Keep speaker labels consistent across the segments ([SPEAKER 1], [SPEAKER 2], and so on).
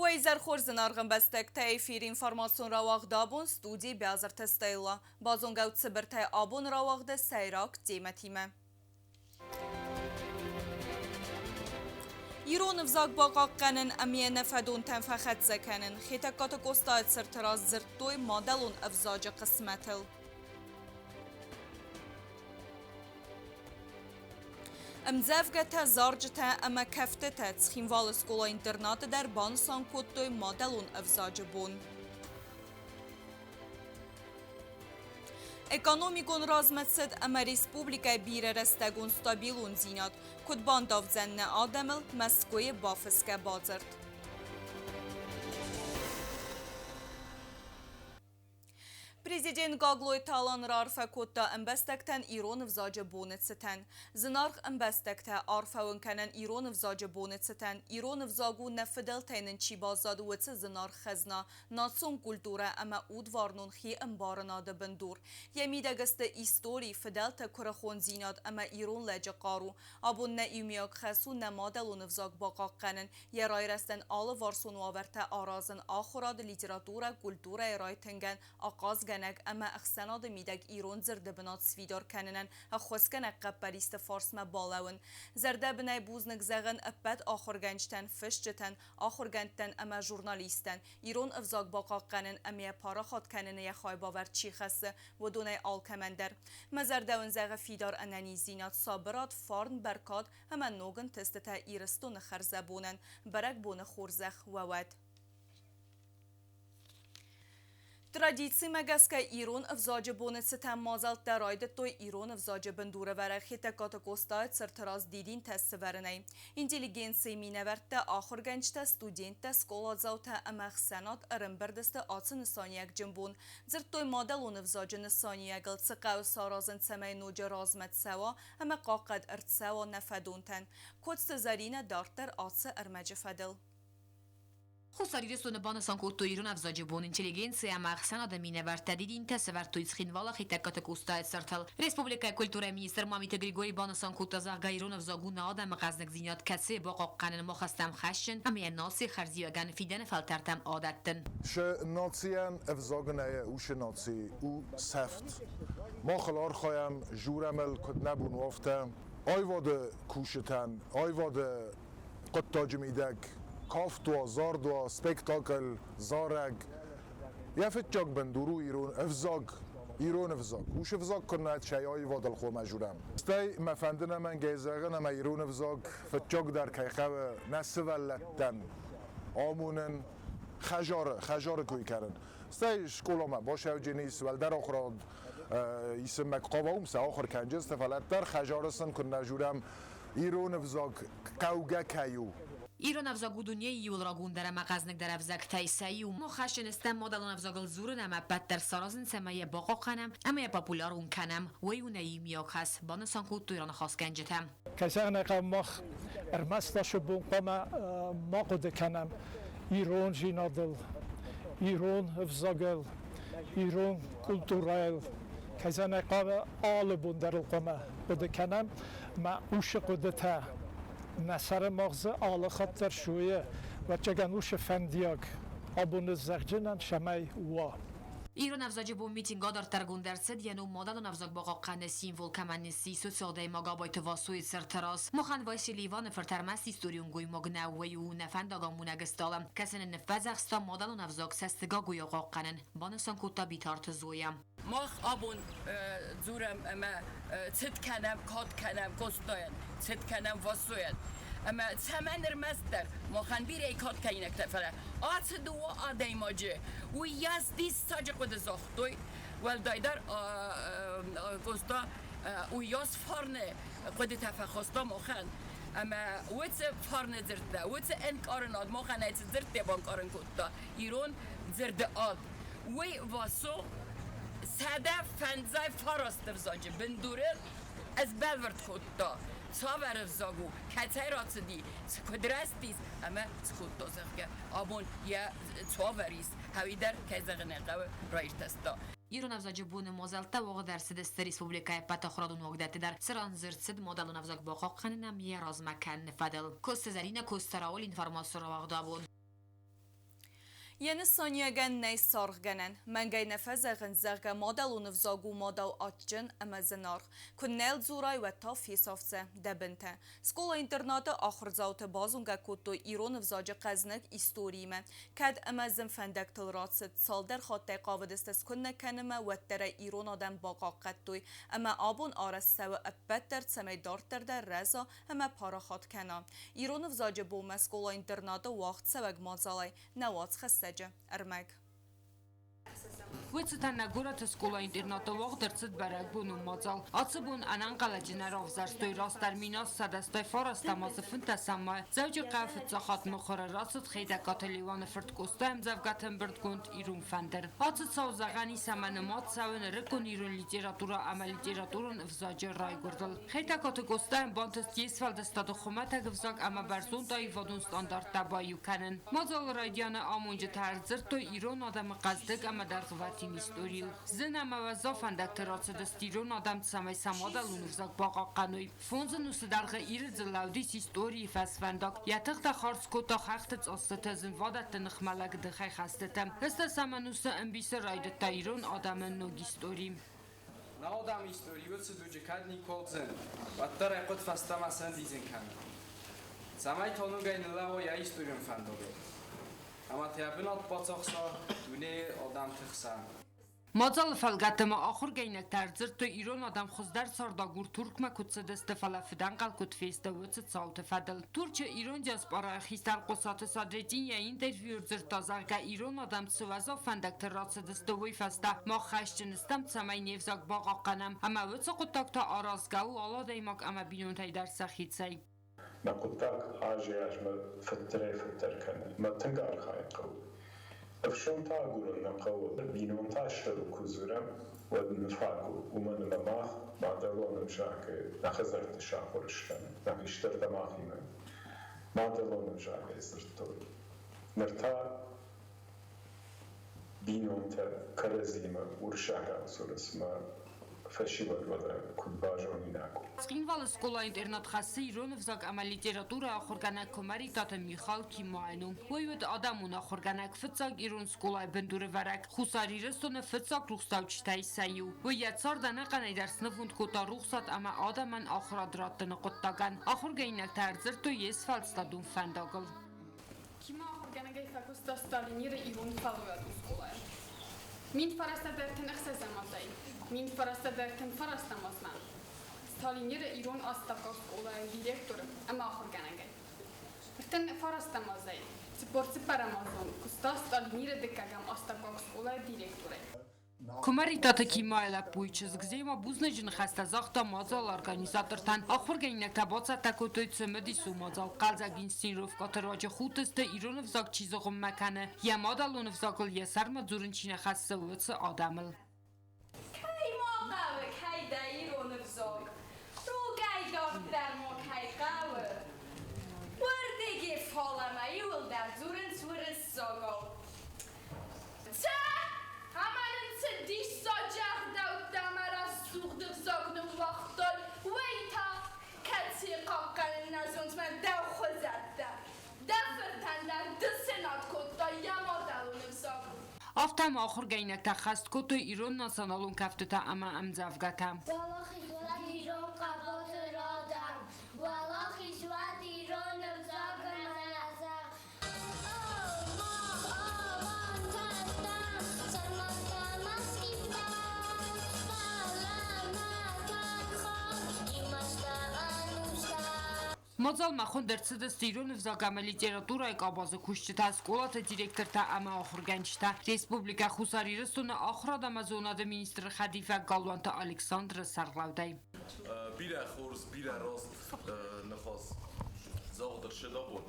[SPEAKER 1] Уӕ изӕр хорз, зынаргъ ӕмбӕстӕгтӕ! Эфиры информацион рауагъд абон, студийы Биазырты Стелла. Базонгӕ ут цыбыртӕй абоны рауагъды сӕйраг темӕтимӕ. Ирон ӕвзаг бахъахъхъӕнын ӕмӕ йӕ нӕ фӕдонтӕм фӕхӕццӕ кӕнын. Хетӕгкаты Къостайы цырты раз дзырдтой мадӕлон ӕвзаджы хъысмӕтыл. Ӕмдзӕвгӕтӕ, зарджытӕ ӕмӕ кӕфтытӕ Цхинвалы скъола-интернаты дӕр банысан кодтой мадӕлон ӕвзаджы бон. Экономикон размӕцыд ӕмӕ республикӕйы бирӕрӕстӕгон стабилондзинад куыд бандавдзӕн нӕ адӕмыл Мӕскуыйы бафысгӕ бадзырд. Президент Гаглойты Алан раарфӕ кодта ӕмбӕстӕгтӕн ирон ӕвзаджы боны цытӕн. Зынаргъ ӕмбӕстӕгтӕ, арфӕ уын кӕнӕн ирон ӕвзаджы боны цытӕн. Ирон ӕвзаг у, нӕ фыдӕлтӕй нын чи баззад, уыцы зынаргъ хӕзна, национ культурӕ ӕмӕ удварнон хиӕмбарынады бындур. Йӕ мидӕг сты истори, фыдӕлты куырыхондзинад ӕмӕ ирон лӕджы хъару. Абон нӕ иумиаг хӕс у нӕ мадӕлон ӕвзаг бахъахъхъӕнын, йӕ райрӕзтӕн алыварсон уавӕртӕ аразын, ахуырад, литературӕ, культурӕйы райтынгӕн ахъазгӕнӕг ӕмӕ ӕхсӕнады мидӕг ирон дзырды бынат сфидар кӕнынӕн ӕххуысгӕнӕг хъӕппӕристы фарсмӕ балӕууын. Зӕрдӕбынӕй бузныг зӕгъын ӕппӕт ахуыргӕнджытӕн, фысджытӕн, ахуыргӕндтӕн ӕмӕ журналисттӕн, ирон ӕвзаг бахъахъхъӕнын ӕмӕ йӕ парахат кӕныны йӕ хайбавӕрд чи хӕссы, уыдонӕй алкӕмӕн дӕр. Мӕ зӕрдӕ уын зӕгъы фидар ӕнӕниздзинад, сабырад, фарн, бӕркад ӕмӕ ног ӕнтыстытӕ Ирыстоны хӕрзӕбонӕн. Бӕрӕгбоны хорзӕх уӕ уӕд! Традицимӕ гӕсгӕ ирон ӕвзаджы боны цытӕн мадзӕлттӕ райдыдтой ирон ӕвзаджы бындурӕвӕрӕг Хетӕгкаты Къостайы цырты раз дидинтӕ сывӕрынӕй. Интеллигенцийы минӕвӕрттӕ, ахуыргӕнджытӕ, студенттӕ, скъоладзаутӕ ӕмӕ ӕхсӕнад ӕрӕмбырд сты ацы нысаниуӕгджын бон. Дзырдтой мадӕлон ӕвзаджы нысаниуӕгыл, цы хъӕуы саразын, цӕмӕй ноджы размӕ цӕуа ӕмӕ хъахъхъӕд ӕрцӕуа нӕ фӕдонтӕн. Коцты Зӕринӕ дарддӕр ацы ӕрмӕджы фӕдыл.
[SPEAKER 2] Хуссар Ирыстоны банысан кодтой ирон ӕвзаджы бон интеллигенци ӕмӕ ӕхсӕнады минӕвӕрттӕ дидинтӕ сӕвӕрдтой Цхинвалы Хетӕгкаты Къостайы цыртыл. Республикӕйы культурӕйы министр Мамиты Григорий банысан кодта, зӕгъгӕ, ирон ӕвзаг у нӕ адӕмы хъӕздыгдзинад, кӕцыйы бахъахъхъӕнын мах стӕм хӕсджын ӕмӕ йӕ нацийы хӕрзиуӕгӕн фидӕны фӕлтӕртӕм адӕттын.
[SPEAKER 3] Шы нацийӕн ӕвзаг нӕ у шы наци у сӕфт. Мах ыл архайӕм, журӕм ыл, куыд нӕ бон у, афтӕ. Аивады кусджытӕн, аивады хъуыддаджы мидӕг кафт уа, зард уа, спектакль, зарӕг. Йӕ фыццаг бындур у ирон ӕвзаг, ирон ӕвзаг. Ус ӕвзаг куы нӕ чай аивадыл хъуамӕ журӕм. Стӕй мӕ фӕнды ӕнӕмӕнгӕй зӕгъын, ӕмӕ ирон ӕвзаг фыццагдӕр кӕй хъӕуы нӕ сывӕллӕттӕн амонын, хӕзары, хӕзары кой кӕнын. Стӕй скъоламӕ басӕуджын ис, уӕлдӕр ахуырад исынмӕ куы хъава, уым сӕ ахуыр кӕнджысты, фӕлӕ дӕр хӕзары сын куы нӕ журӕм, ирон ӕвзаг хъӕугӕ кӕй у.
[SPEAKER 2] Ирон ӕвзаг у дунейы иуыл рагондӕр ӕмӕ хъӕзныгдӕр ӕвзӕгтӕй сӕ иу. Мах хӕсджын стӕм мадӕлон ӕвзагыл дзурын ӕмӕ ӕппӕт дӕр саразын, цӕмӕй йӕ бахъахъхъӕнӕм ӕмӕ йӕ популярон кӕнӕм. Уый у нӕ иумиаг хӕс, банысан кодтой раныхасгӕнджытӕ.
[SPEAKER 4] Кӕй зӕгъын ӕй хъӕуы, мах ӕрмӕст ацы бон хъуамӕ ма хъуыды кӕнӕм ирондзинадыл, ирон ӕвзагыл, ирон культурӕйыл. Кӕй зӕгъын ӕй хъӕуы, алы бон дӕр ыл хъуамӕ хъуыды кӕнӕм. Мӕ усы хъуыдытӕ нӕ сӕры магъзы алы хатт дӕр суйы, ӕвӕццӕгӕн, усы фӕндиаг абоны зӕгъджынӕн цӕмӕй уа.
[SPEAKER 2] Ирон ӕвзаджы бон митинг адарддӕргонд ӕрцыд, йӕ ном мадӕлон ӕвзаг бахъахъхъӕны символ кӕмӕн ссис, уыцы адӕймаг Абайты Васойы цырты раз. Махӕн Василий Иваны фырт ӕрмӕст историон гоймаг нӕу, уый у нӕ фӕндагамонӕг стъалы, кӕцы нын ныффӕдзӕхста мадӕлон ӕвзаг цӕстыгагуыйӕ хъахъхъӕнын, банысан кодта Битарты Зоя.
[SPEAKER 5] Мах абон дзурӕм ӕмӕ цыт кӕнӕм, кад кӕнӕм Къостайӕн, цыт кӕнӕм Вассойӕн. Ӕмӕ цӕмӕн ӕрмӕстдӕр махӕн бирӕ кад кӕнинӕгтӕ, фӕлӕ ацы дыууӕ адӕймаджы уыйас диссаджы хъуыды загътой, уӕлдайдӕр Къоста уыйас фарны хъуыдытӕ фӕхаста махӕн. Ӕмӕ уыцы фарны дзырдтӕ, уыцы ӕнкъарынад махӕн ӕй цы дзырдтӕ банкъарын кодта, ирон дзырды ад, Уый Васо 159 ӕвзаджы бындурыл ӕзбӕлвырд кодта, цавӕр ӕвзаг у, кӕцӕй рацыди, цы куыд рӕзтис ӕмӕ цы кодта, зӕгъгӕ, абон йӕ цавӕр ис, уый дӕр, кӕй зӕгъын ӕй хъӕуы, раиртӕста.
[SPEAKER 2] Ирон ӕвзаджы боны мадзӕлттӕ уагъд ӕрцыдысты республикӕйы ӕппӕт ахуырадон уагдӕтты дӕр, цыран дзырд цыд мадӕлон ӕвзаг бахъахъхъӕнын ӕмӕ йӕ размӕ кӕныны фӕдыл. Коцты Зӕринӕ, Коцты Рауль, информацион рауагъд абон.
[SPEAKER 1] Йӕ нысаниуӕгӕн нӕй саргъгӕнӕн. Мӕнгӕй нӕ фӕзӕгъынц, зӕгъгӕ, мадӕлон ӕвзаг у мадау адджын ӕмӕ зынаргъ. Куы нӕ йыл дзурай, уӕд та фесафдзӕ дӕ бынтӕ. Скъола-интернаты ахуырдзаутӕ базонгӕ кодтой ирон ӕвзаджы хъӕзныг историимӕ. Кӕд ӕмӕ зын фӕндӕгтыл рацыд, цалдӕр хаттӕй хъавыдысты скуыннӕг кӕнынмӕ, уӕддӕр ӕй ирон адӕм бахъахъхъӕдтой. Ӕмӕ абон арӕзт цӕуы ӕппӕт дӕр, цӕмӕй дарддӕр дӕр рӕза ӕмӕ парахат кӕна. Ирон ӕвзаджы бонмӕ скъола-интернаты уагъдцӕуӕг мадзалӕй нӕ уацхӕссӕджы ӕрмӕг.
[SPEAKER 6] Уый цытӕн нӕ горӕты скъола-интернаты уагъд ӕрцыд бӕрӕгбонон мадзал. Ацы бон ӕнӕнхъӕлӕджы нӕ равзӕрстой растдӕр 1815 азы 15 май Дзӕуджыхъӕуы фыццаг хатт мыхуыры рацыд Хетӕгкаты Леуаны фырт Къоста ӕмдзӕвгӕты ӕмбырдгонд «Ирон фӕндыр». Ацы цау зӕгъӕн ис ӕмӕ нымад цӕуы нырыккон ирон литературӕ ӕмӕ литературон ӕвзаджы райгуырдыл. Хетӕгкаты Къостайӕн бантыст йе сфӕлдыстады хуымӕтӕг ӕвзаг ӕмӕ бӕрзонд аивадон стандарттӕ баиу кӕнын. Мадзалы райдианы амонджытӕ ӕрдзырдтой ирон адӕмы хъӕздыг ӕмӕ дӕргъвӕтин историйыл. Зын ӕмӕ уӕззау фӕндӕгты рацыдысты ирон адӕм, цӕмӕй сӕ мадӕлон ӕвзаг бахъахъхъӕной. Фондз ӕнусы дӕргъы Иры дзыллӕуд ис историйы фӕсвӕндаг. Йӕ тыхтӕ хардз кодта хӕхты цъассыты, зынвадӕтты ныхмӕлӕг дыхӕй хӕстытӕ. Ӕстӕсӕм ӕнусы ӕмбисы райдыдта ирон адӕмы ног истори.
[SPEAKER 7] Нал дам истори уыцы дуджы кӕд никуы уыдзӕн, уӕддӕр ӕй хъуыд фӕстӕмӕ сӕндидзын кӕнын. Цӕмӕй тонугӕй ныллӕууа йӕ историон фӕндагыл. Ӕмӕ та йӕ бынат бацахса дунейы адӕмты хсӕн.
[SPEAKER 6] Мадзалы фӕлгӕты ма ахуыргӕнинӕгтӕ ӕрдзырдтой ирон адӕм хуыздӕр цардагур Туркмӕ куыд цыдысты, фӕлӕ фыдӕнхъӕл куыд фесты, уыцы цауты фӕдыл. Турчы ирон диаспорайы хистӕр Хъуысаты Садреддин йӕ интервьюйы ӕрдзырдта, зӕгъгӕ, ирон адӕм цы уӕззау фӕндӕгты рацыдысты, уый фӕстӕ мах хӕсджын стӕм, цӕмӕй не взаг бахъахъхъӕнӕм, ӕмӕ уыцы хъуыддаг та аразгӕ у алы адӕймаг ӕмӕ бинонтӕй дӕр сӕхицӕй.
[SPEAKER 8] Нӕ хъуыддаг азӕй-азмӕ фыддӕрӕй-фыддӕр кӕны. Мӕ тынг архайын хъӕуы. Ӕфсон та агурын нӕ хъӕуы. Бинонтӕ астӕу куы дзурӕм, уӕд нын фаг у, уымӕн ӕмӕ мах мадӕлон ӕвзагы нӕ хӕдзӕртты сахуыр стӕм, нӕ хистӕртӕ махимӕ мадӕлон ӕвзагӕй дзырдтой. Ныр та бинонтӕ кӕрӕдзимӕ уырыссагау дзурынц ӕмӕ фӕсивӕд уӕдӕ куыд базонинаг у.
[SPEAKER 6] Цхинвалы скъола-интернат хӕссы ирон ӕвзаг ӕмӕ литературӕйы ахуыргӕнӕг Куымӕридтаты Михал Кимайы ном. Уый уыд адӕмон ахуыргӕнӕг, фыццаг ирон скъолайы бындурӕвӕрӕг, Хуссар Ирыстоны фыццаг рухстауджытӕй сӕ иу. Уый йӕ цард ӕнӕхъӕнӕй дӕр снывонд кодта рухсад ӕмӕ адӕмӕн ахуырад раттыны хъуыддагӕн. Ахуыргӕнинӕгтӕ ӕрдзырдтой йе сфӕлдыстадон фӕндагыл.
[SPEAKER 9] Кима ахуыргӕнӕгӕй фӕкуыста Сталиниры ирон фӕллойадон скъолайы. 1936 азӕй 1939 азмӕ Сталиниры ирон астӕуккаг скъолайы директор ӕмӕ ахуыргӕнӕгӕй. 39 азӕй 44 азон куыста Сталиниры дыккӕгӕм астӕуккаг скъолайы директорӕй.
[SPEAKER 6] Куымӕридтаты Кимайы лӕппуйы чызг Зема бузныджы ныхӕстӕ загъта мадзалы организатортӕн. Ахуыргӕнинӕгтӕ бацӕттӕ кодтой цымыдисон мадзал. Хъӕлдзӕг инсценировкӕты руаджы худтысты, ирон ӕвзаг чи зыгъуыммӕ кӕны, йӕ мадӕлон ӕвзагыл йӕ сӕрмӕ дзурын чи нӕ хӕссы, уыцы адӕмыл.
[SPEAKER 10] Кӕй ма хъӕуы, кӕй дӕ ирон ӕвзаг, рогӕй дарддӕр ма кӕй хъӕуы, уырдыги фалӕмӕ иуылдӕр дзурынц уырыссагау. Цӕ, ӕмӕ нын цы диссаджы ӕгъдӕуттӕ ӕмӕ рӕсугъд ӕвзаг ныууагътой, уый та, кӕцыйы хъахъхъӕнын нӕ зондмӕ дӕу хуызӕттӕ. Дӕ фыртӕн дӕр ды сенад кодтай йӕ мадӕлон ӕвзаг.
[SPEAKER 6] Афтӕ ма ахуыргӕнинӕгтӕ хӕст кодтой ирон националон кӕфтытӕ ӕмӕ ӕмдзӕвгӕтӕ.
[SPEAKER 11] Уӕлахиз уӕд ирон хъӕбулты родӕн, Уӕлахиз уӕд ирон ӕвзаг ӕмӕ ӕвзаг.
[SPEAKER 6] Мадзалмӕ хуынд ӕрцыдысты ирон ӕвзаг ӕмӕ литературӕйы къабазы кусджытӕ, скъолаты директортӕ ӕмӕ ахуыргӕнджытӕ. Республикӕ Хуссар Ирыстоны ахуырад ӕмӕ зонады министры хӕдивӕг Галуанты Александры сӕргълӕудӕй.
[SPEAKER 12] Бирӕ хорз, бирӕ раст ныхас загъд ӕрцыд абон.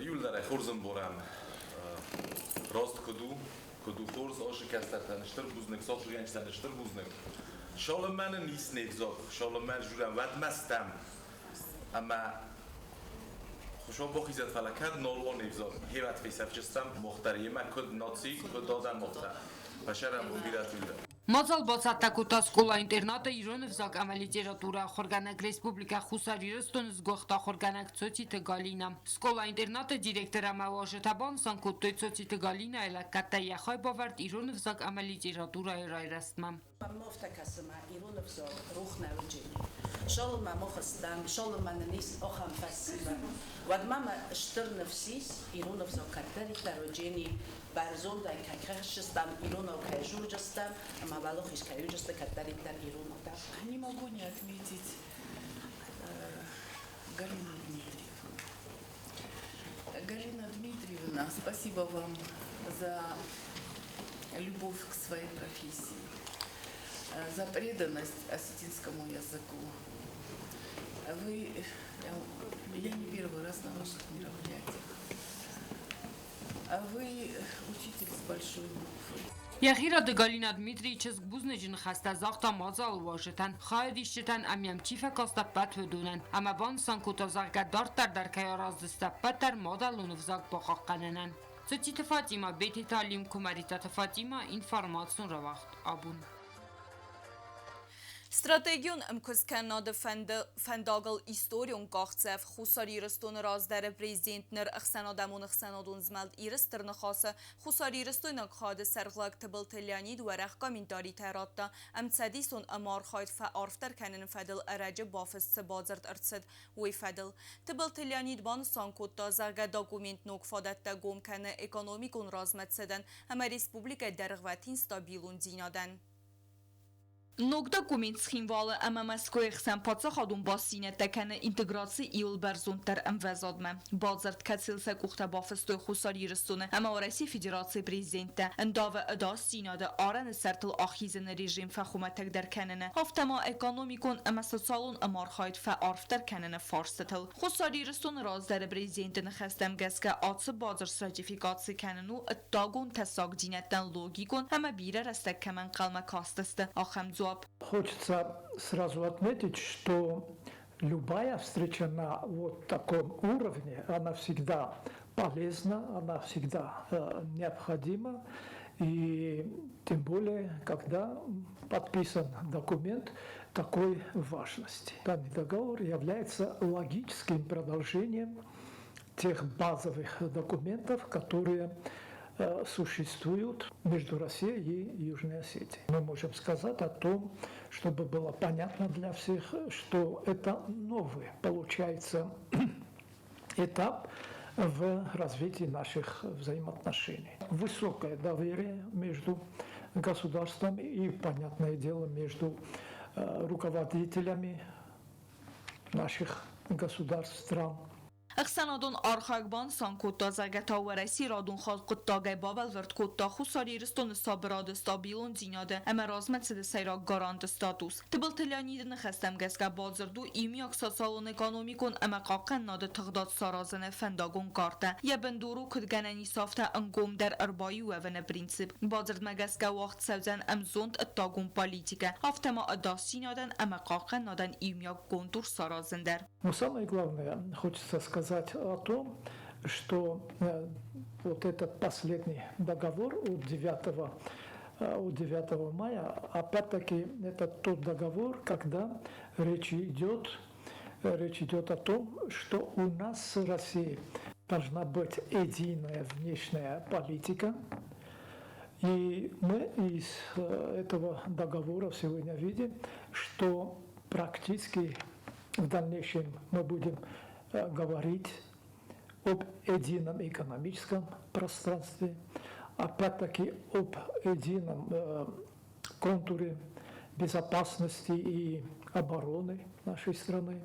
[SPEAKER 12] Иуылдӕр ӕй хорз ӕмбарӕм, раст куыд у, куыд у хорз, ашы кӕстӕртӕн стыр бузныг, сахуыргӕнджытӕн стыр бузныг. Цалынмӕ нын ис не взаг, цалынмӕ журӕм, уӕдмӕ стӕм. Ӕмӕ Хуыцау бахизӕд, фӕлӕ кӕд нал уа не взаг, хевӕд фесӕфджыстӕм, мах дӕр йемӕ куыд наци, куыд адӕм, афтӕ. Фӕсӕрӕнбон бирӕ тылдӕр.
[SPEAKER 6] Мадзал бацӕттӕ кодта скъола-интернаты ирон ӕвзаг ӕмӕ литературӕ ахуыргӕнӕг Республикӕ Хуссар Ирыстоны сгуыхт ахуыргӕнӕг Цоциты Галинӕ. Скъола-интернаты директор ӕмӕ уазджытӕ банысан кодтой Цоциты Галинӕйы лӕггӕдтӕ йӕ хайбавӕрд ирон ӕвзаг ӕмӕ литературӕйы райрӕзтмӕ.
[SPEAKER 13] Мовтӕ кӕсымӕ ирон ӕвзаг рух нӕ уыджени. Шалынмӕ мохыстӕм, шалынмӕ нын ис ахӕм фӕсивӕд. Уӕдмӕ мӕ стыр ныфс ис, ирон ӕвзаг кӕддӕриддӕр уыджени бӕрзондӕй кӕй хӕсджыстӕм, иронау кӕй журджыстӕм ӕмӕ уӕлахиз кӕй уыджысты кӕддӕриддӕр ирон адӕм.
[SPEAKER 14] Не могу не отметить Галину Дмитриевну. Галина Дмитриевна, спасибо вам за любовь к своей профессии, за преданность осетинскому языку. Вы, я не первый раз на ваших мероприятиях. А вы учитель с большой буквы.
[SPEAKER 6] Йӕхи рады Галина Дмитрийы чызг бузныджы ныхӕстӕ загъта мадзалы уазджытӕн, хайадисджытӕн ӕмӕ йӕм чи фӕкаст ӕппӕт уыдонӕн, ӕмӕ банысан кодта, зӕгъгӕ, дарддӕр дӕр кӕй араздзысты ӕппӕт дӕр мадӕлон ӕвзаг бахъахъхъӕнынӕн. Цоциты Фатимӕ, Бететы Алим, Куымӕридтаты Фатимӕ, информацион рауагъд абон.
[SPEAKER 1] Стратегион ӕмкуысткӕнынады фӕндагыл историон къахдзӕф Хуссар Ирыстоны раздӕры президент ныр ӕхсӕнадӕмон ӕхсӕнадон змӕлд Иры Стыр Ныхасы хуссарирыстойнаг хайады сӕргълӕг Тыбылты Леонид уӕрӕх комментаритӕ радта ӕмцӕдисон ӕмархайд фӕарфдӕр кӕныны фӕдыл ӕрӕджы бафыст цы бадзырд ӕрцыд, уый фӕдыл. Тыбылты Леонид банысан кодта, зӕгъгӕ, документ ног фадӕттӕ гом кӕны экономикон размӕцыдӕн ӕмӕ республикӕйы дӕргъвӕтин стабилондзинадӕн. Ног документ Цхинвалы ӕмӕ Мӕскуыйы хсӕн паддзахадон бастдзинӕдтӕ кӕны интеграцийы иууыл бӕрзонддӕр ӕмвӕзадмӕ. Бадзырд, кӕцыйыл сӕ къухтӕ бафыстой Хуссар Ирыстоны ӕмӕ Уӕрӕсейы Федерацийы президенттӕ, ӕндавы ӕдасдзинады арӕны сӕртыл ахизыны режим фӕхуымӕтӕгдӕр кӕныны, афтӕ ма экономикон ӕмӕ социалон ӕмархайд фӕарфдӕр кӕныны фарстытыл. Хуссар Ирыстоны раздӕры президенты ныхӕстӕм гӕсгӕ ацы бадзырд сратификаци кӕнын у ӕддагон тӕссагдзинӕдтӕн логикон ӕмӕ бирӕ рӕстӕг кӕмӕ ӕнхъӕлмӕ кастысты, ахӕм дзуапп.
[SPEAKER 4] Хочется сразу отметить, что любая встреча на вот таком уровне, она всегда полезна, она всегда необходима. И тем более, когда подписан документ такой важности. Данный договор является логическим продолжением тех базовых документов, которые существуют между Россией и Южной Осетией. Мы можем сказать о том, чтобы было понятно для всех, что это новый, получается, этап в развитии наших взаимоотношений. Высокое доверие между государствами и, понятное дело, между руководителями наших государств, стран.
[SPEAKER 1] Ӕхсӕнадон архайӕг банысан кодта, зӕгъгӕ та Уӕрӕсейы радон хатт хъуыддагӕй бабӕлвырд кодта Хуссар Ирыстоны сабырады, стабилондзинады ӕмӕ размӕцыды сӕйраг гаранты статус. Тыбылты Леониды ныхӕстӕм гӕсгӕ бадзырд у иумиаг социалон-экономикон ӕмӕ хъахъхъӕнынады тыгъдад саразыны фӕндагон картӕ. Йӕ бындур у куыд гӕнӕн ис, афтӕ ӕнгомдӕр ӕрбаиу уӕвыны принцип. Бадзырдмӕ гӕсгӕ уагъд цӕудзӕн ӕмзонд ӕддагон политикӕ, афтӕ ма ӕдасдзинадӕн ӕмӕ хъахъхъӕнынадӕн иумиаг контур саразын дӕр.
[SPEAKER 4] Но самое главное, хочется сказать о том, что вот этот последний договор от 9, от 9 мая, опять-таки, это тот договор, когда речь идет о том, что у нас с Россией должна быть единая внешняя политика. И мы из этого договора сегодня видим, что практически в дальнейшем мы будем говорить об едином экономическом пространстве, опять-таки об едином контуре безопасности и обороны нашей страны.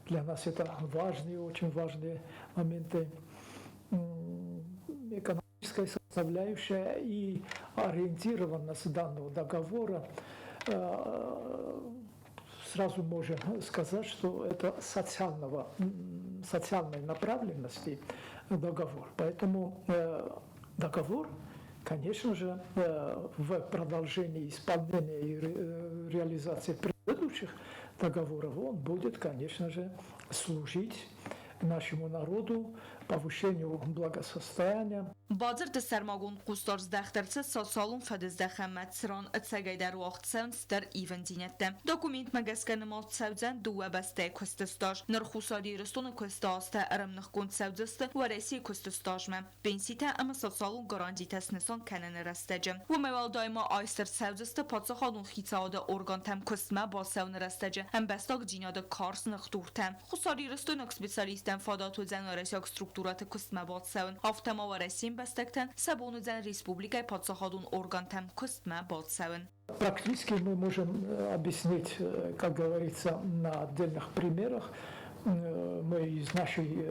[SPEAKER 4] Для нас это важные, очень важные моменты. Экономическая составляющая и ориентированность данного договора сразу можем сказать, что это социальной направленности договор. Поэтому договор, конечно же, в продолжении исполнения и реализации предыдущих договоров, он будет, конечно же, служить нашему народу. повышению благосостояния.
[SPEAKER 1] Бадзырды сӕрмагонд хъусдард здӕхт ӕрцыд социалон фӕдыздӕхӕнмӕ, цыран ӕцӕгӕйдӕр уагъд цӕуынц стыр ивындзинӕдтӕ. Документмӕ гӕсгӕ нымад цӕудзӕн дыууӕ бӕстӕйы куысты стаж. Ныр Хуссар Ирыстоны куысты азтӕ ӕрӕмныхгонд цӕудзысты Уӕрӕсейы куысты стажмӕ, пенситӕ ӕмӕ социалон гарантитӕ снысан кӕныны рӕстӕджы. Уымӕй уӕлдай ма айст ӕрцӕудзысты паддзахадон хицауады органтӕм куыстмӕ бацӕуыны рӕстӕджы ӕмбӕстагдзинады карз ныхдуртӕ. Хуссарирыстойнаг специалисттӕн фадат уыдзӕн уӕрӕсейаг структурӕты куыстмӕ бацӕуын, афтӕ ма Уӕрӕсейы ӕмбӕстӕгтӕн сӕ бон уыдзӕн республикӕйы паддзахадон органтӕм куыстмӕ бацӕуын.
[SPEAKER 4] Практически мы можем объяснить, как говорится, на отдельных примерах. Мы из нашей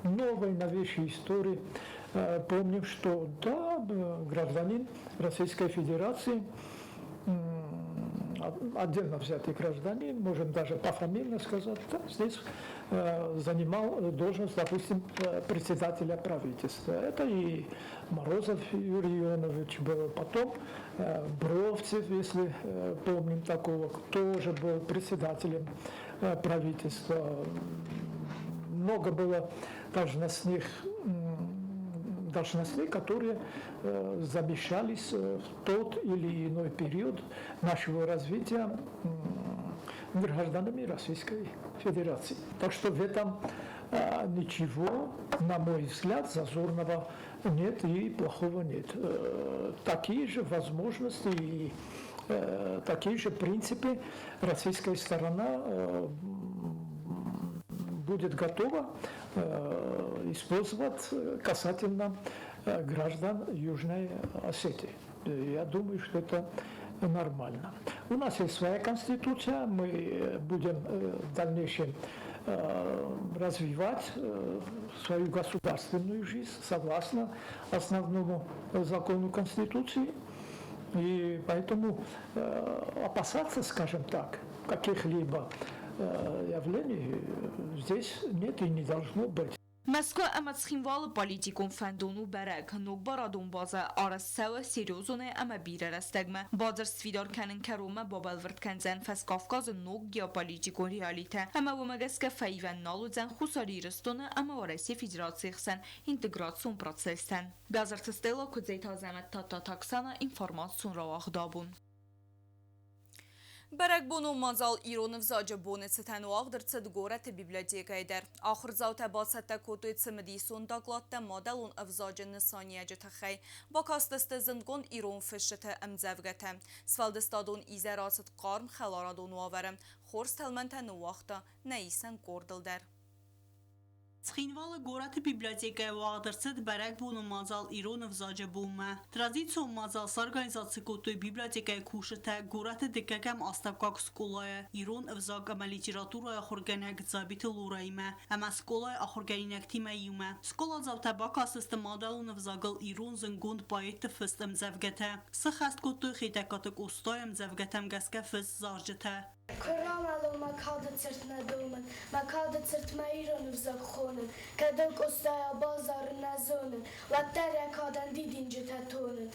[SPEAKER 4] новой, новейшей истории помним, что да, гражданин Российской Федерации, отдельно взятый гражданин, можем даже пофамильно сказать, да, здесь занимал должность, допустим, председателя правительства. Это и Морозов Юрий Ионович был, потом Бровцев, если помним такого, тоже был председателем правительства. Много было должностей, которые замещались в тот или иной период нашего развития гражданами Российской Федерации. Так что в этом ничего, на мой взгляд, зазорного нет и плохого нет. Такие же возможности и такие же принципы российская сторона будет готова использовать касательно граждан Южной Осетии. Я думаю, что это нормально. У нас есть своя конституция, мы будем в дальнейшем развивать свою государственную жизнь согласно основному закону Конституции. И поэтому опасаться, скажем так, каких-либо явлений здесь нет и не должно быть.
[SPEAKER 1] Мӕскуы ӕмӕ Цхинвалы политикон фӕндон у бӕрӕг, ног барадон базӕ арӕзт цӕуы серьезонӕй ӕмӕ бирӕ рӕстӕгмӕ. Бадзырд сфидар кӕнын кӕронмӕ бабӕлвырд кӕндзӕн Фӕскавказы ног геополитикон реалитӕ ӕмӕ уымӕ гӕсгӕ фӕивӕн нал уыдзӕн Хуссар Ирыстоны ӕмӕ Уӕрӕсейы Федерацийы хсӕн интеграцион процесстӕн. Бязырты Стелла, Куыдзеты Азӕмӕт, Тадтаты Оксана, информацион рауагъд абон. Бӕрӕгбонон мадзал Ирон ӕвзаджы боны цытӕн уагъд ӕрцыд горӕты библиотекӕйы дӕр. Ахуырдзаутӕ бацӕттӕ кодтой цымыдисон докладтӕ мадӕлон ӕвзаджы нысаниуӕджы тыххӕй. Бакастысты зындгонд ирон фысджыты ӕмдзӕвгӕтӕ. Сфӕлдыстадон изӕр ацыд хъарм хӕларадон уавӕры. Хорз тӕлмӕнтӕ ныууагъта нӕ исӕн къордыл дӕр.
[SPEAKER 15] Цхинвалы горӕты библиотекӕйы уагъд ӕрцыд бӕрӕгбонон мадзал Ирон ӕвзаджы бонмӕ. Традицион мадзал сорганизаци кодтой библиотекӕйы кусджытӕ горӕты дыккӕгӕм астӕуккаг скъолайы ирон ӕвзаг ӕмӕ литературӕйы ахуыргӕнӕг Дзабиты Лораимӕ ӕмӕ скъолайы ахуыргӕнинӕгтимӕ иумӕ. Скъоладзаутӕ бакастысты мадӕлон ӕвзагыл ирон зындгонд поэтты фыст ӕмдзӕвгӕтӕ. Сыххӕст кодтой Хетӕгкаты Къостайы ӕмдзӕвгӕтӕм гӕсгӕ фыст зарджытӕ.
[SPEAKER 11] Куы рамӕлон, мӕ кады цырт нӕ домын, Мӕ кады цырт мӕ ирон ӕвзаг хонын, Кӕд ыл Къостайӕ базарын нӕ зонын, Уӕддӕр йӕ кадӕн дидинджытӕ тонын.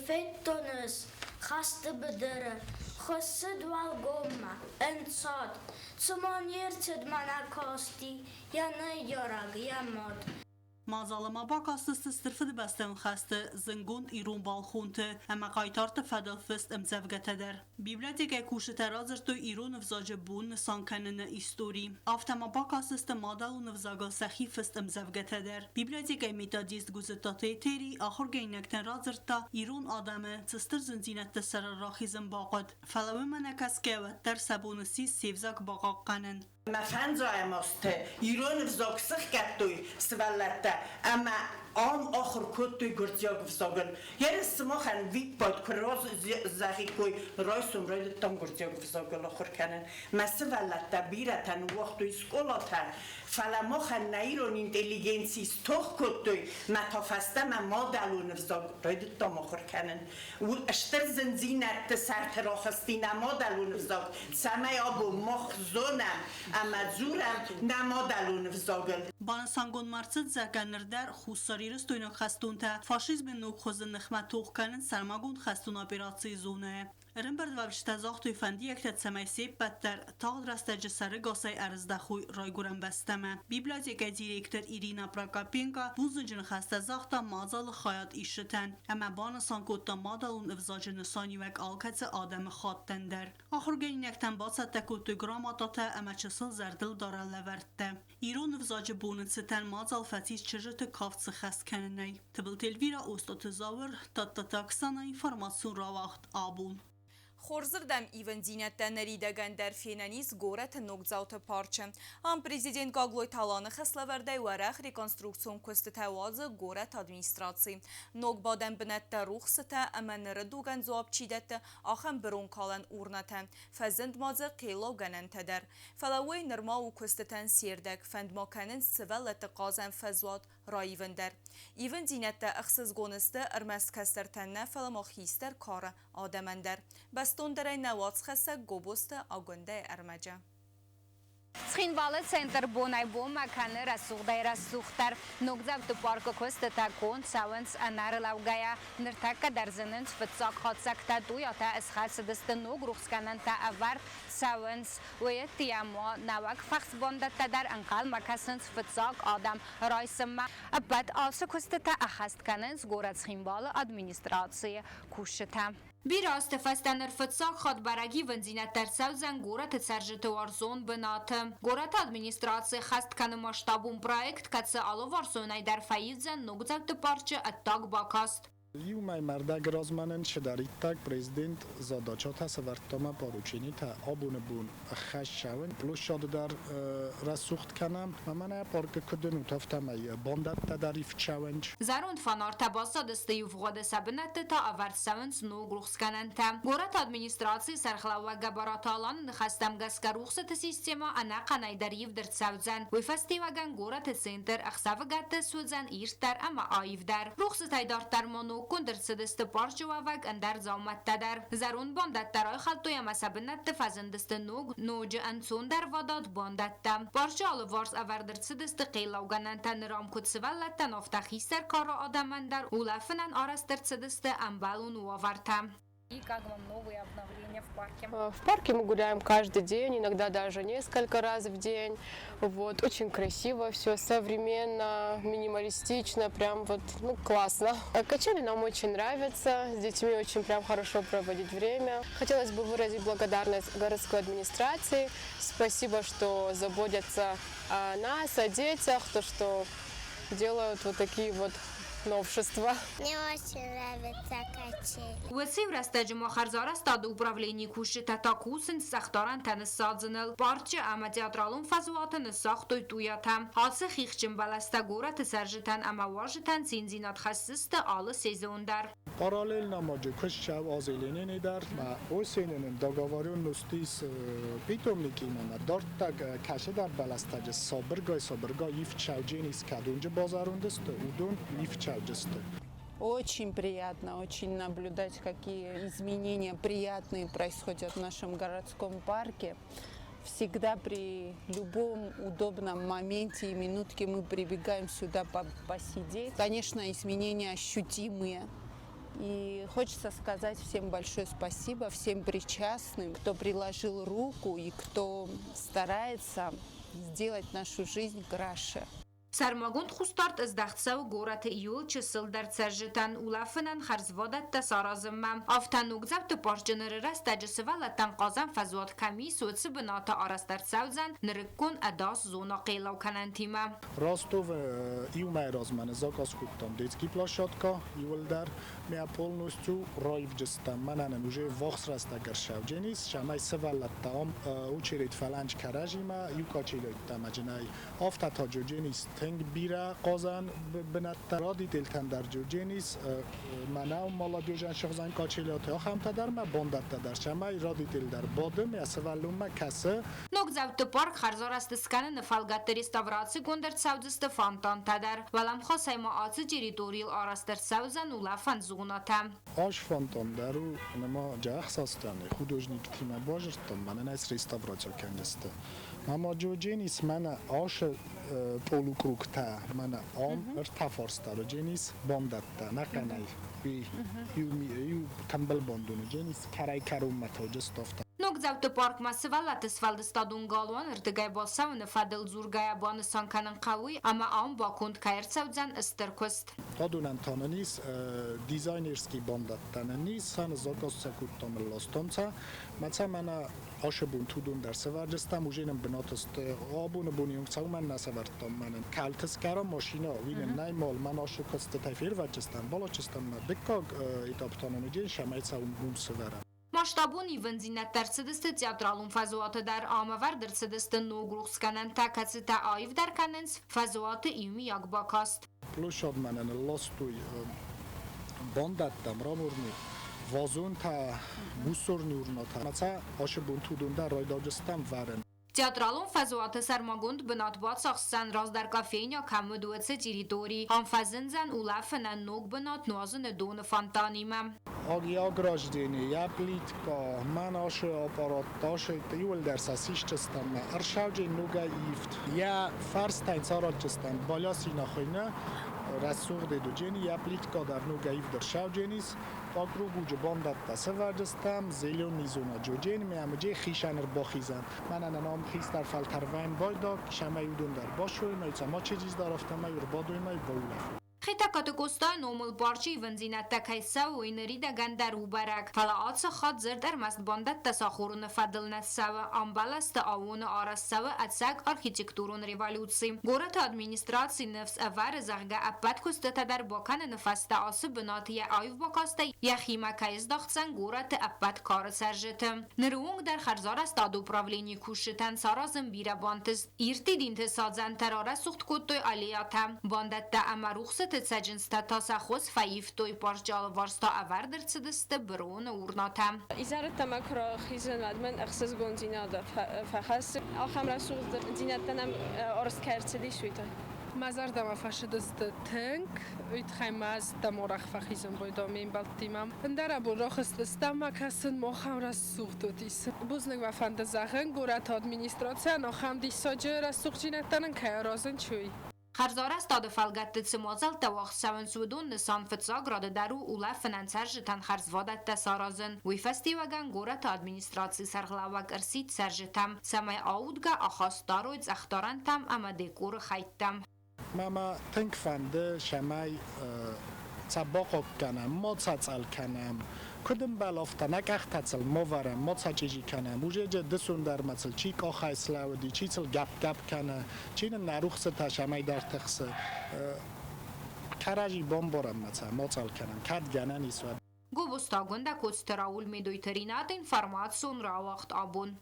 [SPEAKER 16] Федтон ӕз хӕсты быдыры, Хуыссыд уӕлгоммӕ, ӕнцад, Цыма не рцыд мӕнӕ касти Йӕ ныййарӕг, йӕ мад.
[SPEAKER 15] Мадзалы ма бакастысты Стыр Фыдыбӕстӕйон хӕсты зындгонд ирон балхонты ӕмӕ хъайтарты фӕдыл фыст ӕмдзӕвгӕтӕ дӕр. Библиотекӕйы кусджытӕ радзырдтой ирон ӕвзаджы бон нысан кӕныны истори. Афтӕ ма бакастысты мадӕлон ӕвзагыл сӕхи фыст ӕмдзӕвгӕтӕ дӕр. Библиотекӕйы методист Гуызыдтаты Этери ахуыргӕнинӕгтӕн радзырдта, ирон адӕмы цы стыр зындзинӕдты сӕрыл рахизын бахъуыд, фӕлӕ уымӕ нӕ кӕсгӕ уӕддӕр сӕ бон ссис се взаг бахъахъхъӕнын.
[SPEAKER 17] Мӕ фӕндзайӕм азты ирон ӕвзаг сыхгӕдтой сывӕллӕттӕ ӕмӕ ам ахуыр кодтой гуырдзиаг ӕвзагыл. Ерыс сымахӕн виппайд куы зӕгъиккой, райсом райдыдтам гуырдзиаг ӕвзагыл ахуыр кӕнын. Мӕ сывӕллӕттӕ бирӕтӕ ныууагътой скъолатӕ, фӕлӕ махӕн нӕ ирон интеллигенци стох кодтой, мӕ та фӕстӕмӕ мадӕлон ӕвзаг райдыдтам ахуыр кӕнын. Стыр зындзинӕдты сӕрты рахызти нӕ мадӕлон ӕвзаг, цӕмӕй абон мах зонӕм ӕмӕ дзурӕм нӕ мадӕлон ӕвзагыл.
[SPEAKER 15] Банысангонд ма рцыд, зӕгъгӕ, ныр дӕр хуссарирыстойнаг хӕстонтӕ фашизмы ног хуызы ныхмӕ тох кӕнынц сӕрмагонд хӕстон операцийы зонӕйы. Ӕрӕмбырдуӕвджытӕ загътой фӕндиӕгтӕ, цӕмӕй се ппӕт дӕр тагъд рӕстӕджы сӕрыгасӕй ӕрыздӕхой райгуырӕн бӕстӕмӕ. Библиотекӕйы директор Ирина Прокопенко бузныджы ныхӕстӕ загъта мадзалы хайад исджытӕн ӕмӕ банысан кодта мадӕлон ӕвзаджы нысаниуӕг алкӕцы адӕмы хаттӕн дӕр. Ахуыргӕнинӕгтӕн бацӕттӕ кодтой грамотатӕ ӕмӕ чысыл зӕрдылдарӕн лӕвӕрттӕ. Ирон ӕвзаджы боны цытӕн мадзал фӕцис чызджыты кафт сыххӕст кӕнынӕй. Тыбылты Эльвира, Остъаты Зауыр, Тадтаты Оксана, информацион рауагъд абон.
[SPEAKER 1] Хорзырдӕм ивындзинӕдтӕ ныридӕгӕн дӕр фенӕн ис горӕты Ногдзауты парчы. Ам президент Гаглойты Аланы хӕслӕвӕрдӕй уӕрӕх реконструкцион куыстытӕ уадзы горӕты администраци. Ног бадӕн бынӕттӕ, рухсытӕ ӕмӕ ныры дугӕн дзуапп чи дӕтты, ахӕм быронкалӕн урнӕтӕ. Фӕзынд ма дзы хъеллаугӕнӕнтӕ дӕр. Фӕлӕ уый нырма у куыстытӕн се рдӕг, фӕнд ма кӕнынц сывӕллӕтты хъазӕн фӕзуат раивын дӕр. Ивындзинӕдтӕ ӕхсызгон сты ӕрмӕст кӕстӕртӕн нӕ, фӕлӕ ма хистӕр кары адӕмӕн дӕр. Бӕстондӕрӕй нӕ уацхӕссӕг Гобозты Агуындӕйы ӕрмӕджы.
[SPEAKER 10] Цхинвалы центр бонӕй-бонмӕ кӕны рӕсугъдӕй-рӕсугъддӕр. Ногдзауты паркы куыстытӕ конд цӕуынц ӕнӕрлӕугӕйӕ. Ныртӕккӕ дӕр зынынц фыццаг хатдзӕгтӕ, туйатӕ ысхӕцыдысты, ног рухсгӕнӕнтӕ ӕвӕрд цӕуынц. Уыйӕдтийӕ ма нӕуӕг фӕхсбандӕттӕ дӕр ӕнхъӕлмӕ кӕсынц фыццаг адӕм райсынмӕ. Ӕппӕт ацы куыстытӕ ӕххӕст кӕнынц горӕт Цхинвалы администрацийы кусджытӕ. Бирӕ азты фӕстӕ ныр фыццаг хатт бӕрӕг ивындзинӕдтӕ ӕрцӕудзӕн горӕты цӕрджыты уарзон бынаты. Горӕты администраци хӕст кӕны масштабон проект, кӕцы алыварсонӕй дӕр фӕивдзӕн Ногдзауты парчы ӕддаг бакаст.
[SPEAKER 18] Иу мӕймӕрдӕг размӕ нын чидӕриддӕр президент задачатӕ сӕвӕрдта мӕ порученитӕ абоны бон ӕххӕст цӕуын. Площады дӕр рӕсугъд кӕнӕм ӕмӕ нӕ паркы куыд уынут, афтӕмӕй бандӕттӕ дӕр ивд цӕуынц.
[SPEAKER 10] Зӕронд фонартӕ баззадысты ивгъуыды, сӕ бынӕтты та ӕвӕрд цӕуынц ног рухсгӕнӕнтӕ. Горӕты администрацийы сӕргълӕууӕг Гӕбӕраты Аланы ныхӕстӕм гӕсгӕ рухсыты системӕ ӕнӕхъӕнӕй дӕр ивд ӕрцӕудзӕн. Уый фӕстиуӕгӕн горӕты центр ӕхсӕвыгӕтты суыдзӕн ирддӕр ӕмӕ аивдӕр. Рухсытӕй дарддӕр ма ноггонд ӕрцыдысты парчы уӕвӕг ӕндӕр дзаумӕттӕ дӕр. Зӕронд бандӕттӕ райхӕлдтой ӕмӕ сӕ бынӕтты фӕзындысты ног, ноджы ӕнцондӕрвадат бандӕттӕ. Парчы алыварс ӕвӕрд ӕрцыдысты хъеллаугӕнӕнтӕ ныр ам куыд сывӕллӕттӕн, афтӕ хистӕр кары адӕмӕн дӕр улӕфынӕн арӕзт ӕрцыдысты ӕмбӕлон уавӕртӕ.
[SPEAKER 9] И как вам новые обновления в парке?
[SPEAKER 19] В парке мы гуляем каждый день, иногда даже несколько раз в день. Вот, очень красиво все, современно, минималистично, прям вот, ну, классно. Качели нам очень нравятся, с детьми очень прям хорошо проводить время. Хотелось бы выразить благодарность городской администрации. Спасибо, что заботятся о нас, о детях, то, что делают вот такие вот новшества.
[SPEAKER 16] Мне очень нравится качели.
[SPEAKER 10] Уыцы иу рӕстӕджы ма хӕрзарӕзтады управленийы кусджытӕ та кусынц цӕхдарӕнтӕ ныссадзыныл. Парчы ӕмӕ театралон фӕзуаты ныссагътой туятӕ. Ацы хихджын бӕлӕстӕ горӕты цӕрджытӕн ӕмӕ уазджытӕн циндзинад хӕсдзысты алы сезон дӕр.
[SPEAKER 18] Параллельно ма куыст цӕуы Азеленины дӕр, ма осенины договоренностис питомникимӕ ма дарддаг кӕцыдӕр бӕлӕстӕджы сабыргай-сабыргай ивд цӕудженис кӕдонджы базӕронд сты, уыдон ивд цӕуджысты.
[SPEAKER 20] Очень приятно, очень наблюдать, какие изменения приятные происходят в нашем городском парке. Всегда при любом удобном моменте и минутке мы прибегаем сюда посидеть. Конечно, изменения ощутимые. И хочется сказать всем большое спасибо, всем причастным, кто приложил руку и кто старается сделать нашу жизнь краше.
[SPEAKER 10] Сӕрмагонд хъусдард здӕхт цӕуы горӕты иууыл чысылдӕр цӕрджытӕн улӕфынӕн хӕрзвадӕттӕ саразынмӕ. Афтӕ ногдзауты парчы ныры рӕстӕджы сывӕллӕттӕн хъазӕн фӕзуат кӕм ис, уыцы бынаты арӕзт ӕрцӕудзӕн нырыккон ӕдас зона хъеллаукӕнӕнтимӕ.
[SPEAKER 18] Ростовы иу мӕйы размӕ заказ кодтам детский площадка иуылдӕр. Мӕ полностью раивджыстӕм. Мӕнӕ нын уже ввахс рӕстӕг ӕрсӕвдженис, цӕмӕй сывӕллӕттӕ ам очередь фӕланч кӕрӕзимӕ иу качелойттӕ джынӕй. Афтӕ та джодженис тынг бирӕ хъазӕн бынӕттӕ. Родительтӕн дӕр джодженис мӕнӕу молодежӕн сыгъзӕн качелоты ахӕмтӕ дӕр мӕ бандӕттӕ дӕр, цӕмӕй родитель дӕр бады мӕ сывӕллонмӕ кӕсы.
[SPEAKER 10] Ногдзауты парк хӕрзарӕзт скӕныны фӕлгӕтты реставрацигонд ӕрцӕудзысты фонтантӕ дӕр. Уӕлӕмхасӕй ма ацы территорийыл арӕзт ӕрцӕудзӕн улӕфӕн зонӕтӕ.
[SPEAKER 18] Ас фонтан дӕр у нырма ӕхсӕзтӕны художниктимӕ базырдтам, мӕнӕн ӕз реставраци кӕндзысты. Мама джодженис мӕнӕ ашы полукругтӕ, мӕнӕ ам ӕртӕфарстары дженис бандӕттӕ, нӕхъӕнӕй иу тымбыл бандоны дженис кӕрӕй кӕронмӕ тоджы стафта.
[SPEAKER 2] Ногдзауты паркмӕ сывӕллӕтты сфӕлдыстадон галуаны рдыгӕй бацӕуыны фӕдыл дзургӕйӕ банысан кӕнын хъӕуы, ӕмӕ ам баконд кӕй ӕрцӕудзӕн стыр куыст.
[SPEAKER 18] Адонӕн та нын ис дизайнерский бандӕттӕ нын ис, сӕ заказ сӕ кодтам ластам сӕ. Мӕ цӕ мӕнӕ ашы бон тудон дӕр сӕвӕрджыстам, уже нын бынат сты. Абоны бон онг цӕуымӕн нӕ сӕвӕрдтам мӕнӕн. Кӕлты скӕра машина, уый нын нӕй мал, мӕн ашы куыстытӕй фервӕзджыстам, балачыстам мӕ дыккаг этап та нын уыдзӕн, цӕмӕй цӕуын уым сӕвӕрӕм.
[SPEAKER 2] Масштабон ивындзинӕдтӕ ӕрцыдысты театралон фӕзуаты дӕр, ам ӕвӕрд ӕрцыдысты ног рухсгӕнӕнтӕ, кӕцытӕ аивдӕр кӕнынц фӕзуаты иумиаг бакаст.
[SPEAKER 18] Площадмӕ нын ластой бандӕттӕ, мраморный вазонтӕ, мусорный урнатӕ. Мӕ ашы бон тудон дӕр райдаджыстӕм вӕрын.
[SPEAKER 2] Театралон фӕзуаты сӕрмагонд бынат бацахсдзӕн раздӕр кофейня кӕм уыд, уыцы территори. Ам фӕзындзӕн улӕфынӕн ног бынат нуазыны доны фонтанимӕ.
[SPEAKER 18] Я ограждение, я плитка, мӕн ашы аппарат, ашы иуылдӕр сӕ сисджыстӕм, ӕршауджын ногӕй ивд. Йӕ фӕрстӕн сараджыстӕм балясина хуыйны, рӕсугъд эдуджени, йӕ плитка дӕр ногӕй ивд ӕршаудженис. Округуджы бандӕттӕ сӕвӕрджыстӕм, зеленый зона джоджен, ме ӕмӕ хисӕн ӕрбахизӕн. Мӕнӕ нын ам хистӕр фӕлтӕрвӕн байдаг, сӕмӕй уыдон дӕр басой, цӕмӕ чиджиз дӕр афтӕмӕй ӕрбадой, баулӕфой.
[SPEAKER 2] Хетӕгкаты Къостайы номыл парчы ивындзинӕдтӕ кӕй цӕуы, уый ныридӕгӕн дӕр у бӕрӕг. Фӕлӕ ацы хатт дзырд ӕрмӕст бандӕттӕ сахорыны фӕдыл нӕ цӕуы, ам бӕлӕсты аууоны арӕзт цӕуы ӕцӕг архитектурон революци. Горӕты администраци ныфс ӕвӕры, зӕгъгӕ, ӕппӕт куыстытӕ дӕр бакӕныны фӕстӕ ацы бынат йӕ аив бакастӕй йӕхимӕ кӕй здахдзӕн горӕты ӕппӕт кары цӕрджыты. Ныры онг дӕр хӕрзарӕзтады управленийы кусджытӕн саразын бирӕ бантыст. Ирд дидинты садзӕнтӕ рарӕсугъд кодтой аллеятӕ, бандӕттӕ ӕмӕ рухсыты цӕджындзтӕ та сӕ хос фӕивтой, парчы алыварс та ӕвӕрд ӕрцыдысты быроны урнатӕ.
[SPEAKER 21] Изӕры тамако рахизын уӕдмӕ ӕхсызгондзинад фӕхӕссы. Ахӕм рӕсугъддзинӕдтӕ нӕм арӕзт кӕй ӕрцыдис, уый тыххӕй.
[SPEAKER 22] Мӕ зӕрдӕмӕ фӕцыдысты тынг, уый тыххӕй мӕ ӕз дӕм арӕх фӕхизын байдом ме мбӕлттимӕ. Ӕндӕр абон рахызтыстӕм ӕмӕ кӕсын махӕн рӕсугъд уыдис. Бузныг мӕ фӕнды зӕгъын, горӕты администрацийӕн ахӕм диссаджы рӕсугъддзинӕдтӕ нын кӕй аразынц, уый.
[SPEAKER 2] Хӕрзарӕзтады фӕлгӕтты цы мадзӕлттӕ уагъд цӕуынц, уыдон нысан фыццаг рады дӕр у улӕфынӕн цӕрджытӕн хӕрзвадӕттӕ саразын. Уый фӕстиуӕгӕн горӕты администрацийы сӕргълӕууӕг ӕрсидт цӕрджытӕм, цӕмӕй аудгӕ ахаст дарой цъӕхдарӕнтӕм ӕмӕ декоры хӕйттӕм.
[SPEAKER 18] Мӕ тынг фӕнды, цӕмӕй цӕ бахъахъхъӕнӕм, ма цӕ цъӕл кӕнӕм. Куыд ӕмбӕлы, афтӕ нӕ къӕхтӕ цыл ма вӕрӕм, ма цӕ чъизи кӕнӕм. Уже дысон дӕр ма цыл чи къахӕй слӕууыди, чи цыл гӕпп-гӕпп кӕны, чи нын нӕ рухсытӕ цӕмӕйдӕр тыхсы. Кӕрӕдзи бамбарӕм ма цӕ, ма цъӕл кӕнӕм, кӕд гӕнӕн ис, уӕд.
[SPEAKER 2] Гобозты Агуындӕ, Коцты Рауль, Медойты Ринат, информацион рауагъд абон.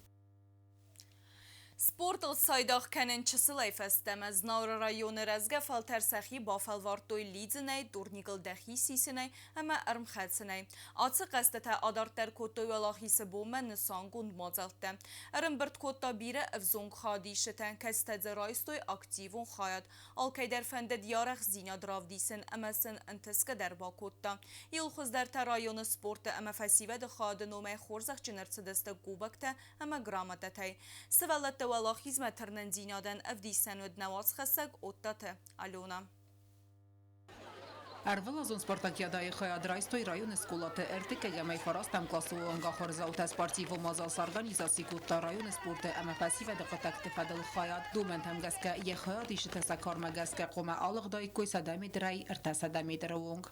[SPEAKER 1] Спортыл цайдагъ кӕнын чысылӕй фӕстӕмӕ Знауыры районы рӕзгӕ фӕлтӕр сӕхи бафӕлвӕрдтой лидзынӕй, турникыл дӕхи сисынӕй ӕмӕ ӕрмхӕцынӕй. Ацы хъӕзтытӕ адарддӕр кодтой Уӕлахизы бонмӕ нысангонд мадзӕлттӕ. Ӕрӕмбырд кодта бирӕ ӕвзонг хайадисджытӕ, кӕцытӕ дзы райстой активон хайад. Алкӕйдӕр фӕндыд йӕ арӕхстдзинад равдисын ӕмӕ сын ӕнтысгӕ дӕр бакодта. Иуыл хуыздӕртӕ районы спорты ӕмӕ фӕсивӕды хайады номӕй хорзӕхджын ӕрцыдысты кубоктӕ ӕмӕ грамотӕтӕй. Сывӕллӕтты уӕлахизмӕ тырнындзинадӕн ӕвдисӕн уыд нӕ уацхӕссӕг Оттаты Алена.
[SPEAKER 23] Ӕрвылазон спартакиадӕйы хайад райстой районы скъолаты ӕртыккӕгӕмӕй фарастӕм классы онг ахуырдзаутӕ. Спортивон мадзал сорганизаци кодта районы спорты ӕмӕ фӕсивӕды хъуыддӕгты фӕдыл хайад. Домӕнтӕм гӕсгӕ йӕ хайадисджытӕ сӕ кармӕ гӕсгӕ хъуамӕ алыгъдаиккой 100 метрӕй 300 метры онг.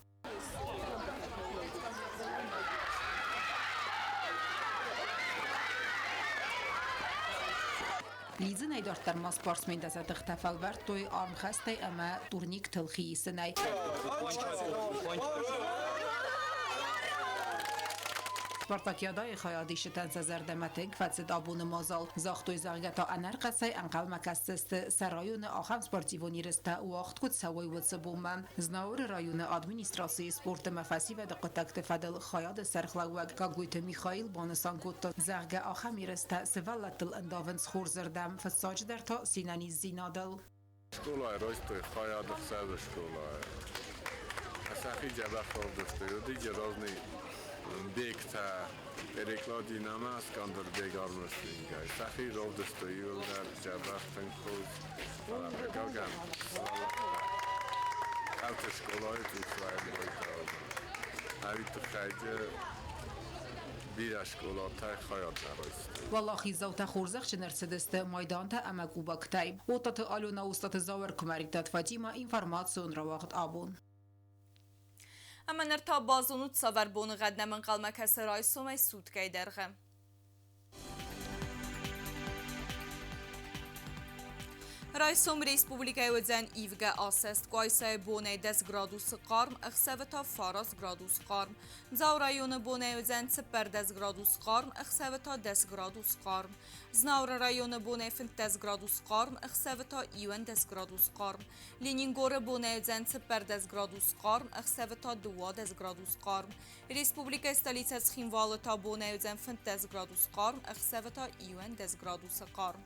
[SPEAKER 23] Лидзынӕй дарддӕр ма спортсментӕ сӕ тыхтӕ фӕлвӕрдтой армхӕстӕй ӕмӕ турниктыл хиисынӕй. Спартакиадӕйы хайадисджытӕн сӕ зӕрдӕмӕ тынг фӕцыд абоны мадзал. Загътой, зӕгъгӕ та ӕнӕрхъӕцӕй ӕнхъӕлмӕ кӕсдзысты сӕ районы ахӕм спортивон ерыстӕ уагъд куыд цӕуой, уыцы бонмӕ. Знауыры районы администрацийы спорт ӕмӕ фӕсивӕды хъуыддӕгты фӕдыл хайады сӕргълӕууӕг Гаглойты Михаил банысан кодта, зӕгъгӕ, ахӕм ерыстӕ сывӕллӕттыл ӕндавынц хорзырдӕм, фыццаджыдӕр та се нӕниздзинадыл.
[SPEAKER 24] Скъолайы райстой хайад ӕхсӕвы скъолайы. Сӕхи дзӕбӕх равдыстой. Уыди разный. Бегтӕ, Перекладин ӕмӕ Скандербег армрестлингӕй сӕхи равдыстой иууылдӕр дзӕбӕх, тынг хорз, фӕлӕ, хъыгагӕн, сывӕллӕттӕ ӕртӕ скъолайы цъус райдыдтой. Ӕви тыххӕйты бирӕ скъолатӕй хайад нӕ райстой.
[SPEAKER 23] Уӕлахиздзаутӕ хорзӕхджын ӕрцыдысты майдантӕ ӕмӕ кубоктӕй. Оттаты Алена, Устаты Зауыр, Куымӕридтаты Фатимӕ, информацион рауагъд абон.
[SPEAKER 1] Ӕмӕ ныр та базонут, цавӕр боныгъӕд нӕм ӕнхъӕлмӕ кӕсы райсомӕй суткӕйы дӕргъы. Райсом республикӕйы уыдзӕн ивгӕ асӕст Къуайсайы бонӕй 10 градусы хъарм, ӕхсӕвы та 9 градус хъарм. Дзауы районы бонӕй уыдзӕн 14 градус хъарм, ӕхсӕвы та 10 градус хъарм. Знауыры районы бонӕй 15 градус хъарм, ӕхсӕвы та 11 градус хъарм. Ленингоры бонӕй уыдзӕн 14 градус хъарм, ӕхсӕвы та 12 градус хъарм. Республикӕйы столицӕ Цхинвалы та бонӕй уыдзӕн 15 градус хъарм, ӕхсӕвы та 11 градусы хъарм.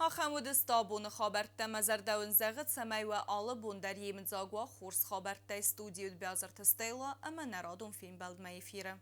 [SPEAKER 1] Ахӕм уыдысты абоны хабӕрттӕ. Мӕ зӕрдӕ уын зӕгъы, цӕмӕй уӕ алы бон дӕр йемыдзаг уа хорз хабӕрттӕй. Студийы уыд Биазырты Стелла ӕмӕ нӕ радон фембӕлдмӕ эфиры.